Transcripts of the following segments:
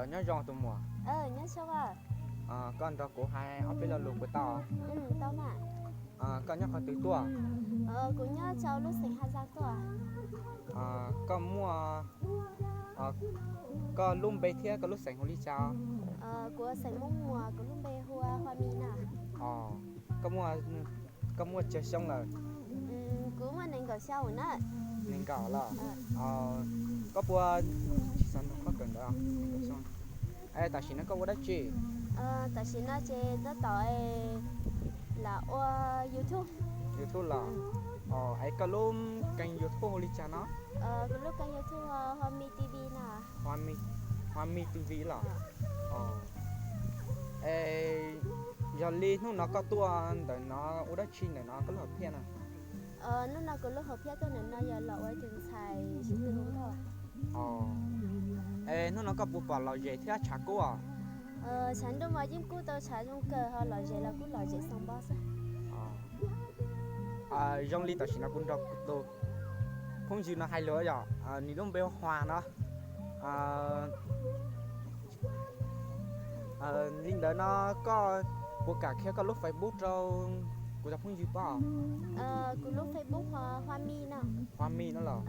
Nyob zoo tus muam. Koj nrog kuv hais ob peb lo lus puas tau? Koj nyob qhov twg tuaj? Koj muaj, koj lub npe thiab koj lub xeem hu li cas? Koj muaj, koj muaj tsawg xyoo lawm? Nees nkaum los? Koj puas, tsis xav nug koj kawm ntawv? Tam sim no koj ua dab tsi? Tam sim no ces tab tom lam ua YouTube. YouTube los? Es koj lub kênh YouTube hu li cas no? Kuv lub kênh YouTube Hua Mi T V no. Hua Mi T V los? Es yog li hnub no koj tuaj ntawm no ua dab tsi ntawm no, koj lub hom phiaj no? Hnub no kuv lub hom phiaj tuaj ntawm no yog los ua ib tug ntxhais sib tw hu nkauj. Es hnub no koj puas pom lom zem thiab tshav kub os? Tshav ntuj mas yeej kub tau tshav zoo kawg, ho lom zem los kuj lom zem xoo npo xwb. Zoo li tam sim no kuv nrog kuv tus phooj ywg no hais lus yom, nws lub npe hu Hua no. Li ntawd no koj puas kam qhia koj lub Facebook rau kuv cov phooj ywg paub? Kuv lub Facebook Hua Mi no. Hua Mi no los?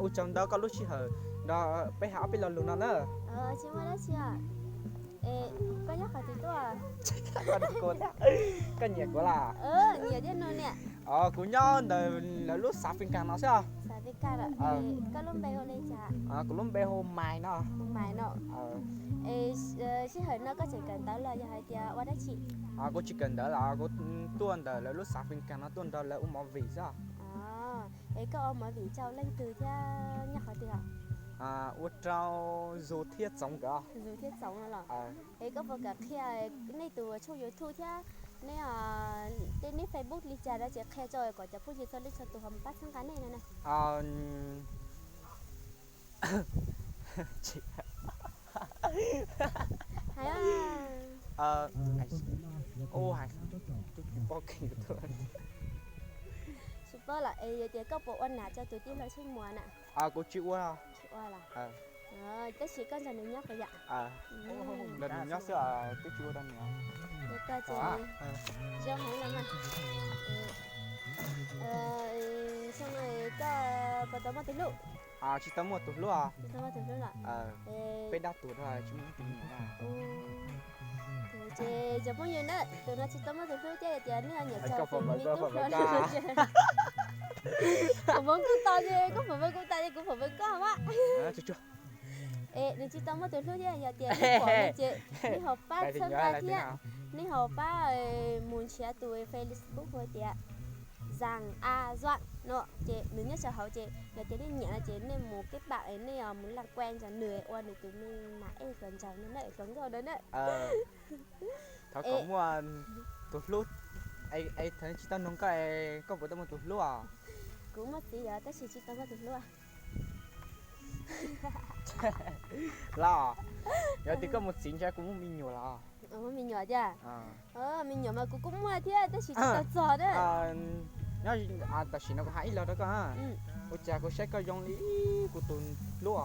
Ua tsaug ntau koj lub sij hawm nrog peb hais ob peb lo lus no na. Tsis muaj dab tsi. Koj nyob qhov twg tuaj? Koj nyiam kuv los? Kuv nyob ntawm lawv lub xav Fis Kas no xwb. Kuv lub npe hu Maiv no. Sij hawm no koj tseem kawm ntawv los yog hais tias ua dab tsi? Kuv tsis kawm ntawv los, kuv tuaj ntawm lawv lub xav Fis Kas no tuaj nrog lawv ua movie xwb. Es koj ua movie rau leej twg thiab nyob qhov twg os? Ua rau Zus thiab Txoov nkawd. Zus thiab Txoov no los? Es koj puas kam qhia nej tus tshooj YouTube thiab nej, tej nej Facebook li cas no ces qhia rau kom cov phooj ywg txhua leej txhua tus ho mus pab txhawb nqa nej no na. Tsis paub los es yog tias koj puas ua nam rau tus tij laug Tsheej Muas na? Kuv tsis ua. Tab sis koj nrog nws nyob puas yom? Nrog nws nyob xwb, twb tsis ua rau nws. Zoo heev los mas. Xyoo no koj puas tau muaj tus hlub? Tsis tau muaj tus hlub. Peb dab tuag tsis muaj tus nyiam. Ces cov phooj ywg na, tus no tsis tau muaj tus hlub thiab tias nej nyiam txog tus me tub hluas no. Kuv foom kuv tau ces koj foom kuv tau ces kuv foom koj mas. Es nws tsis tau muaj tus hlub thiab, yog tias nej pom no ces nej ho pab txhawb nqa thiab, nej ho pab mus nrhiav tus Facebook hu tias Zang A Zuam no ces nws nyob saum hauv ces yog tias nej nyiam no ces nej mus keb pam es nej mus laj kuaj ntawm nws ua nws tus me nas ej hluas nraug no na, hluas nkauj no na. Thov kom muaj tus hlub. Es thaum tsis tau nug koj, koj puas tau muaj tus hlub os? Kuv muaj txiv yog tab sis tsis tau muaj tus hlub. Los, yog tias koj muaj txiv ntshe kuv muaj me nyuam los. Muaj me nyuam tiag? Me nyuam mas kuv kuj muaj thiab tab sis tsis tau txog na. Nyob, tam sim no kuv hais ib lo rau koj. Ua cas kuv saib koj zoo li kuv tus hlub,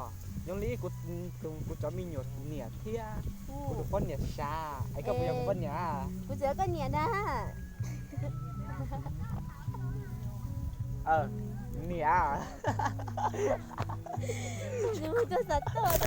zoo li kuv, kuv cov me nyuam niam thiab kuv tus poj niam sav, es koj puas yog kuv poj niam? Kuv tsis yog koj niam na. Niam. Nws mus tuaj xav tuaj.